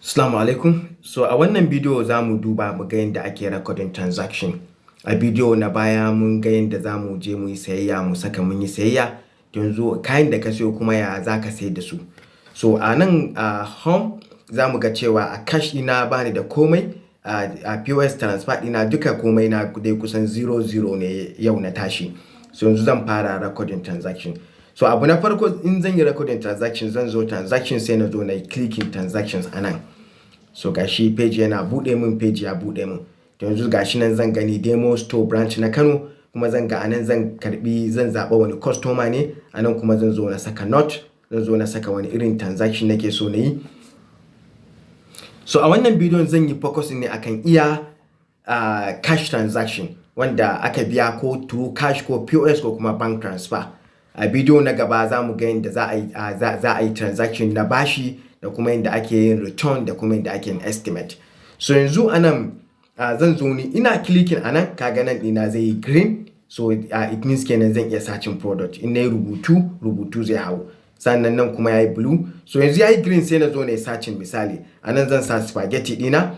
Assalamu alaikum. So a wannan bidiyo za mu duba mu ga yadda ake recording transaction. A bidiyo na baya mun ga yadda za mu je mu yi sayayya, mu saka mun yi sayayya. Yanzu kayan da ka siyo kuma, ya za ka sayar da su? So a nan a home za mu ga cewa a cash ɗina ba ni da komai, a POS transfer ɗina duka komai na dai kusan zero zero ne yau na tashi. So yanzu zan fara recording transaction. So abu na farko, in zan yi recording transaction, zan zo transaction, sai na zo na yi clicking transactions a nan. So gashi page yana buɗe min, page ya buɗe min. To yanzu gashi nan zan gani demo store branch na Kano, kuma zan ga anan zan karbi, zan zaɓa wani customer ne. Anan kuma zan zo na saka note, zan zo na saka wani irin transaction nake so na yi. So a wannan bidiyon zan yi focusing ne akan iya cash transaction wanda aka biya ko through cash ko POS ko kuma bank transfer. A bidiyo na gaba za mu ga yadda za a yi transaction na bashi, da kuma yadda ake yin return, da kuma yadda ake yin estimate. So yanzu anan zan zo ni ina clicking anan, kaga nan ɗina zai yi green. So it means kenan zan iya searching product. In na yi rubutu, rubutu zai hau. Sannan nan kuma yayi blue. So yanzu yayi green, sai na zo na yi searching. Misali, anan zan sa spaghetti ɗina.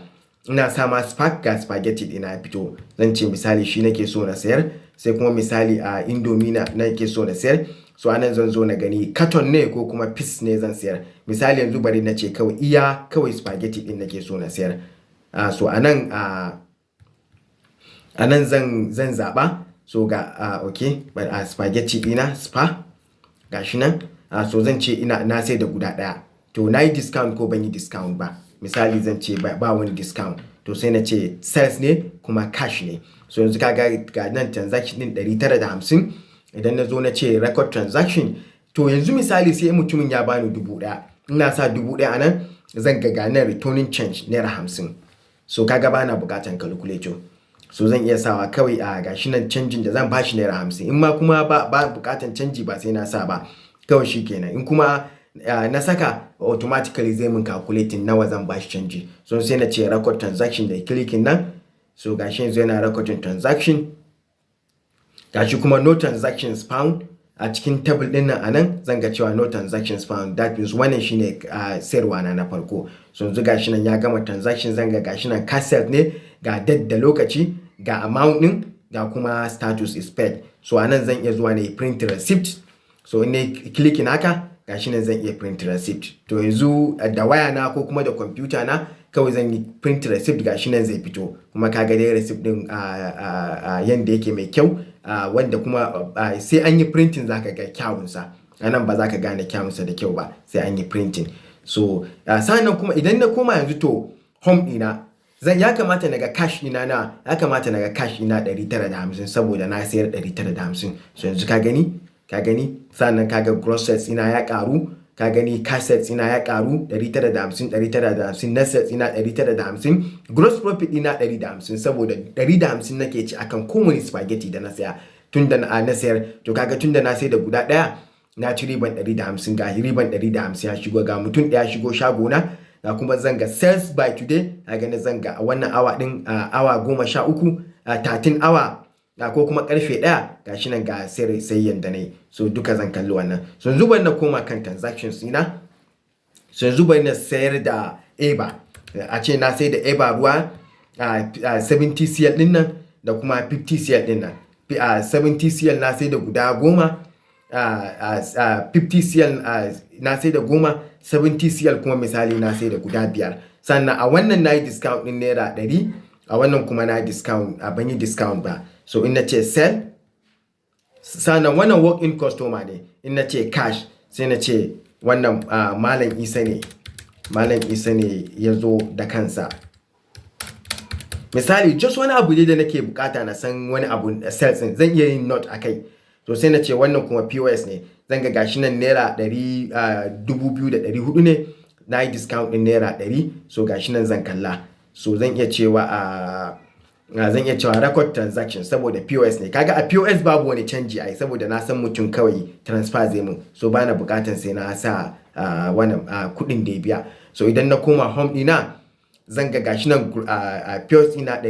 Ina sa ma spark, ga spaghetti ɗina ya fito. Zan ce misali shi nake so na sayar. Sai kuma misali a Indomie na nake so na sayar. So anan zan zo na gani carton ne ko kuma piece ne zan sayar. Misali, yanzu bari na ce kawai iya kawai spaghetti ɗin nake so na sayar. So anan anan zan zaɓa. So ga okay, spaghetti ɗina spa gashi nan. So zan ce ina na sai da guda ɗaya. To na yi discount ko ban yi discount ba? Misali, zan ce ba wani discount. To sai na ce sales ne kuma cash ne. So yanzu ka ga nan transaction ɗin 950. Idan na zo na ce record transaction, to yanzu misali sai mutumin ya bani 1000. Ina sa 1000 a nan, zan ga nan returning change naira 50. So kaga bana bukatan calculator. So zan iya sawa kawai a gashi nan canjin da zan bashi naira 50. In ma kuma ba bukatan canji ba, sai na sa ba, kawai shi kenan. In kuma na saka, automatically zai mun calculating nawa zan bashi canji. So sai na ce record transaction da clicking nan. So gashi yanzu yana recording transaction. Gashi kuma no transactions found a cikin table din nan. Anan zan ga cewa no transactions found, that means wannan shine sayarwa na na farko. So yanzu gashi nan ya gama transaction. Zan ga gashi nan cash sale ne, ga date da lokaci, ga amount din, ga kuma status is paid. So anan zan iya zuwa ne print receipt. So in na clicking haka, gashi nan zan iya print receipt. To yanzu da waya na ko kuma da computer na kawai zan yi print receipt, gashi nan zai fito. Kuma kaga dai receipt din yanda yake mai kyau, wanda kuma sai an yi printing zaka ga kyawunsa. Anan ba za ka gane kyawunsa da kyau ba sai an yi printing. So sannan kuma idan na koma yanzu to home ɗina, zan ya kamata na ga cash ɗina na ya kamata na ga cash ɗina 950, saboda na sayar 950. So yanzu ka gani, ka gani. Sannan ka ga gross sales ɗina ya ƙaru. Ka gani, cash sales ɗina ya ƙaru 950, 950, net sales ɗina 950, gross profit ɗina 150, saboda 150 nake ci akan kowane spaghetti da na saya tun da na sayar. To kaga tun da na sai da guda ɗaya, na ci riban 150. Ga riban 150 ya shigo, ga mutum ɗaya shigo shagona. Ga kuma zan ga sales by today. Ka gani, zan ga wannan awa ɗin, awa 13, 13 awa ko kuma karfe 1, gashi nan ga sayayyan da na yi. So duka zan kalli wannan. So yanzu bari na koma kan transactions ɗina. So yanzu bari na sayar da Eva. A ce na sayar da Eva ruwa 70 cl ɗin nan da kuma 50 cl ɗin nan. 70 cl na sai da guda 10, 50 cl na sai da 10, 70 cl kuma misali na sai da guda biyar. Sannan a wannan na yi discount ɗin naira 100, a wannan kuma na discount a ban yi discount ba. So in na ce sell, sannan wannan walk in customer ne. In na ce cash, sai na ce wannan Malam Isa ne, Malam Isa ne ya zo da kansa. Misali, just wani abu ne da nake bukata na san wani abu sales din, zan iya yin note akai. To sai na ce wannan kuma POS ne. Zan ga gashi nan naira ɗari 2,400 ne, na yi discount ɗin naira 100. So gashi nan zan kalla. So zan iya cewa record transaction, saboda POS ne. Kaga a POS babu wani canji ai, saboda na san mutum kawai transfer zai mun, so bana bukatan sai na sa wannan kuɗin da ya biya. So idan na koma home ɗina, zan ga gashi nan POS ɗina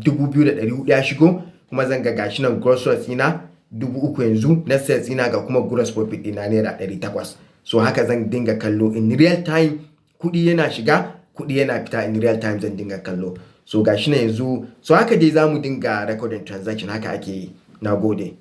2,400 ya shigo. Kuma zan ga gashi nan gross sales ɗina 3,000 yanzu, net sales ɗina, ga kuma gross profit ɗina naira 800. So haka zan dinga kallo in real time. Kuɗi yana shiga, kuɗi yana fita in real time zan dinga kallo. So gashi nan yanzu. So haka dai za mu dinga recording transaction, haka ake yi. Na gode.